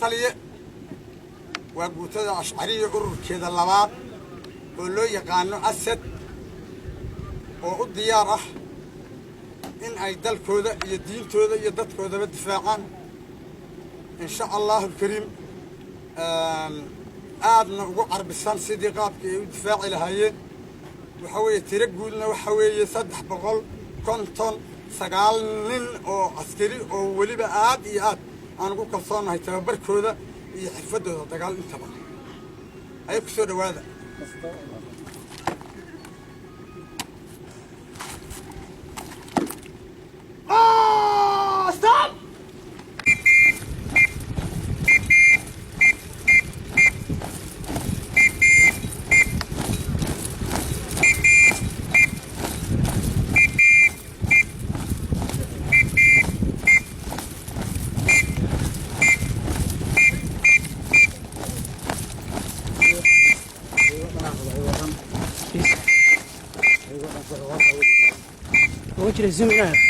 Taliye, waa guutada Ashcariya ururkeeda labaad oo loo yaqaano Asad, oo u diyaar ah in ay dalkooda iyo diintooda iyo dadkoodaba difaacaan, insha Allahu alkariim, aadna ugu carbisan sidii qaabkii ay u difaaci lahaayeen. Waxaa weeye tiro guudna waxaa weeye 359 nin oo askari, oo weliba aad iyo aad aan ugu kalsoonnahay tababarkooda iyo xirfaddooda dagaal intaba. Aya ku soo dhowaada. Stop! Uga jira zoom in.